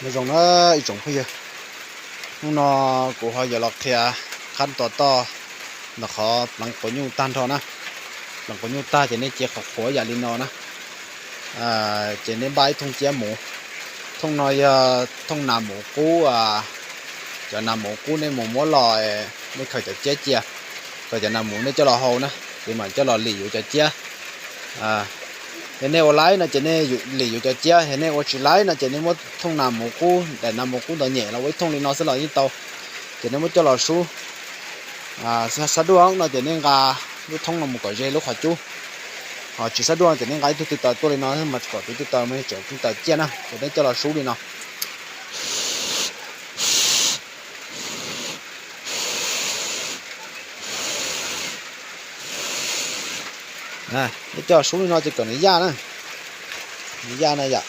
Nyob zoo na ib tsoom phooj ywg, hnub no kuv ho yuav los qhia qhab tua toj ntawm qhov pleev quav nyuj tag nrho na. Pleev quav nyuj tag ces nej cia qhuav qhuav yam li no na. Ces nej npaj ib thooj ciab mus. Thooj no yog thooj nas mus qub, cov nas mus qub nej mus muab los, nej khaws cov ciab cia, khaws cov nas mus nej coj los hau na, ces mam coj los lim yuav cov ciab. Yog nej ua laib no ces nej lim yuav cov ciab, yog nej ua tsis laib no ces nej muab thooj nas mus qub, daim nas mus qub ntawd nyem los ua ib thooj li no xwb los yeej tau. Ces nej muab coj los sub. Xab duaj no ces nej nqa lub thoob no mus kom ze lub qhov cub. Ho tsis xab duaj ces nej nqa ib tug tw taws tuaj li no mas kom tus tw taws mas tseem tw taws ciaj na, ces nej coj los sub li no. Nej coj los sub li no ces kom nws yaj na. Nws yaj na yom.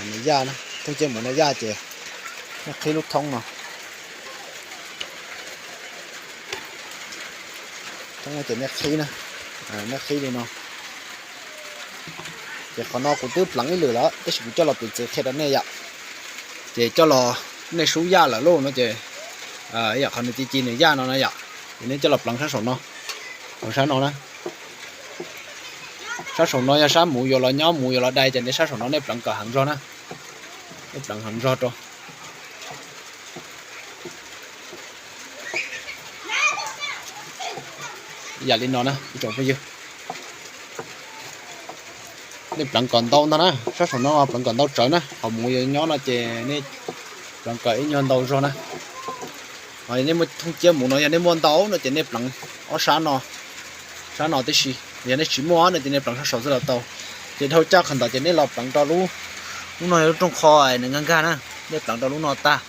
Nws yaj na, thooj ciab mus no yaj ces nej qhib lub thoob no. Thoob no ces nej qhib na, nej qhib li no. Ces qhov no kuv twb pleev ib lwm lawm tab sis kuv coj los piv txwv qhia rau nej yom. Ces coj los, nej sub yaj lawm lauj no ces, yam qhov nws ci ci nws yaj no na yom. Ces nej coj los pleev sab saum no, pleev sab no na. Sab saum no yog sab muv yuav los nyob, muv yuav los dai ces nej sab saum no nej pleev kom heev zog na. Nej pleev heev zog rau yam li no na ib tsoom phooj ywg. Nej pleev kom ntau ntag na, sab saum no pleev kom ntau tsawv na, qhov muv yuav nyob no ces nej pleev kom ib nyuag ntau zog na. Nej muaj thooj ciab mus no yog nej muaj ntau no ces nej pleev ob sab no, sab no tib si. Yog nej tsis muaj no ces nej pleev sab saud xwb los tau. Ces dhau caj qhov ntawd ces nej los pleev rau lub, lub no yog lub rooj qho nws nkag nkag na, nej pleev rau lub no tag.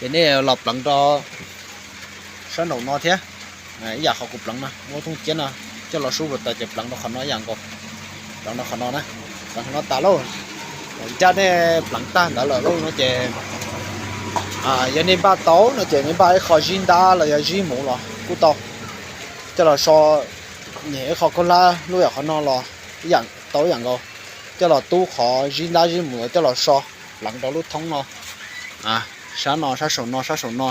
Ces nej los pleev rau sab nraum no thiab. Ib yam qhov kuv pleev no, muab thooj ciab no coj los sub rau tas ces pleev rau qhov no ib yam nkaus. Pleev rau qhov no na, pleev qhov no tas lauj. Ncaj nej pleev tag ntawd lawm lauj no ces yog nej npaj tau no ces nej npaj ib qho zib ntab los yog zib muv los kuj tau. Coj los so, nyem ib qho khaub hlab lub yam qhov no los ib yam tau ib yam nkaus. Coj los tub qhov zib ntab zib muv coj los so, pleev rau lub thoob no, sab no sab saum no sab saum no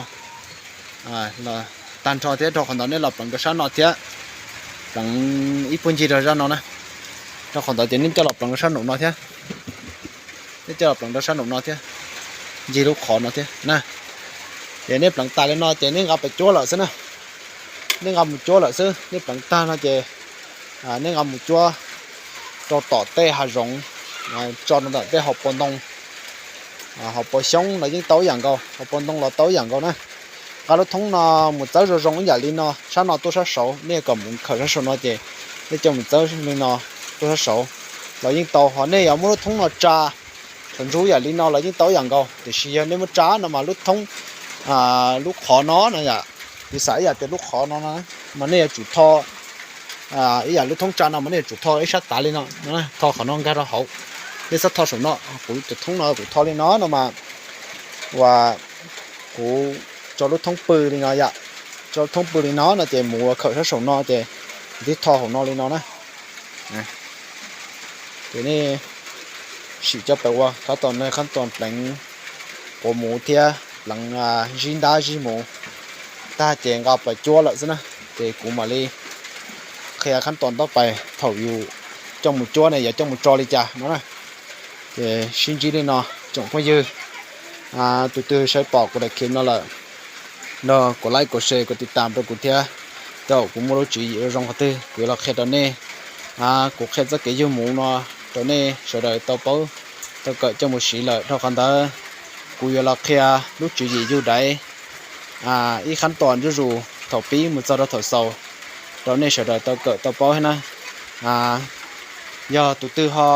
los tag nrho thiab. Rau qhov ntawd nej los pleev rau sab no thiab, pleev ib puag ncig rau sab no na. Rau qhov ntawd ces nej coj los pleev rau sab nraum no thiab, nej coj los pleev rau sab nraum no thiab, ncig lub qhov no thiab na. Ces nej pleev tas li no ces nej nqa pas cuab lawm xwb na. Nej nqa mus cuab lawm xwb, nej pleev tag no ces nej nqa mus cuab rau tom tej hav zoov, tso rau tom tej hauv paus ntoo, hauv paus xyoob los yeej tau ib yam nkaus, hauv paus ntoo los tau ib yam nkaus na. Nqa lub thoob no mus txawb zoo zoo ib yam li no, sab no tuaj sab saud, nej kom mus khawm sab saud no ces nej coj mus txawb li no tuaj sab saud los yeej tau. Ho nej yuav muab lub thoob no tsa thaum ntsuj yam li no los yeej tau ib yam nkaus, tiam sis yog nej muab tsa no mas lub thoob, lub qhov no no yom, piv xam ib yam tias lub qhov no mas nej yuav tsum tho, ib yam lub thoob tsa no mas nej yuav tsum tho ib sab tav li no, tho qhov no nkag rau hauv. Nej txhob tho saum no, kuv tus thoob no kuv tho li no no mas, uas kuv tso lub thoob pw li no yom, tso lub thoob pw li no no ces mus ua khawm sab saum no ces kuv thiaj tho hauv no li no na. Ces nej sim coj pem ua khab tos ne, khab tos pleev quav muv thiab pleev zib ntab zib muv tag ces nqa pas cuab lawm xwb na. Ces kuv mam li qhia khab tos ntaub pais thaum yus coj mus cuab ne yuav coj mus tso li cas no na. Ces sib ntsib li no tsoom phooj ywg, tus twg saib pom kuv daim clip no lawm, nrog kuv like, kuv share, kuv tiv tam rau kuv thiab, thaum kuv muaj lub tswv yim zoo zoo qhov twg kuv yuav los qhia rau nej. Kuv qhia txoj kev yug muv no rau nej sawv daws tau paub, tau kawm coj mus siv lawm. Dhau qhov ntawd kuv yuav los qhia lub tswv yim yug daiv ib khab tos zuj zus thaum pib mus txog rau thaum xaus rau nej sawv daws tau kawm tau paub thiab na. Yog tus twg ho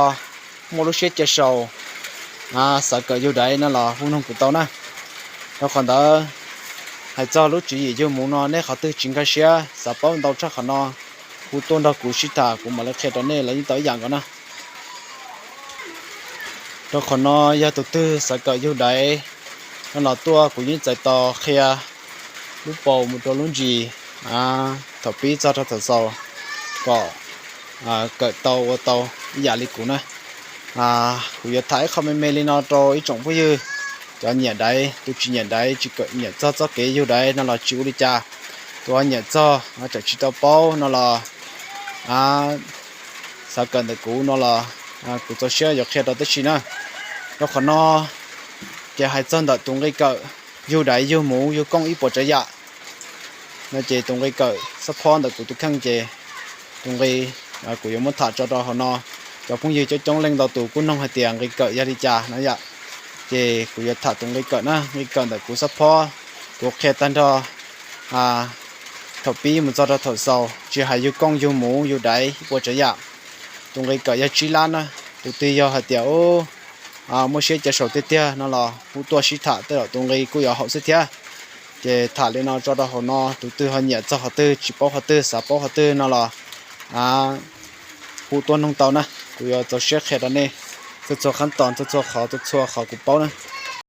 muaj lub siab cia sau xav kawm yug daiv no los hu noog kuv tau na. Rau qhov ntawd, hais txog lub tswv yim yug muv no nej qhov twg tsis nkag siab xav paub ntau tshaj qhov no, hu tuaj nrog kuv sib tham kuv mam li qhia rau nej los yeej tau ib yam nkaus na. Rau qhov no yog tus twg xav kawm yug daiv no los tuaj kuv yeej txais tos qhia lub paus mus rau lub ntsis thaum pib txog rau thaum xaus kom kawm tau ua tau ib yam li kuv na. Kuv yuav tham ib qho me me li no rau ib tsoom phooj ywg, cov nyiam daiv, tus tsis nyiam daiv, tsis kawm nyiam txog txoj kev yug daiv no los tsis ua li cas. Tus ho nyiam txog, tsam tsis tau paub no los xav kawm ntawm kuv no los kuv txaus siab yuav qhia rau tab sis na. Rau qhov no ces hais txog ntawm tus nqi kawm yug daiv, yug muv, yug kooj ib puas tsav yam no ces tus nqi kawm xab phob ntawm kuv tus kheej ces tus nqi kuv yuav muab tham tso rau hauv no. Cov phooj ywg coob coob leej ntau tus kuj noog hais tias nqi kawm yog li cas no yom. Ces kuv yuav tham tus nqi kawm na, nqi kawm ntawm kuv xab phob, kuv qhia tag nrho thaum pib mus txog rau thaum xaus, tsis hais yug kooj yug muv yug daiv ib puas tsav yam. Tus nqi kawm yog tsib lab na. Tus twg yog hais tias muaj siab cav saum tiag tiag no los kuj tuaj sib tham tej zaum tus nqi kuj yuav haum xwb thiab. Ces tham li no tso rau hauv no, tus twg ho nyiam txog qhov twg, tsis paub qhov twg, xav paub qhov twg no los kuj tuaj noog tau na. Kuv yuav txaus siab qhia rau nej txhua txhua qhab tos, txhua txhua qhov, txhua txhua qhov kuv paub na.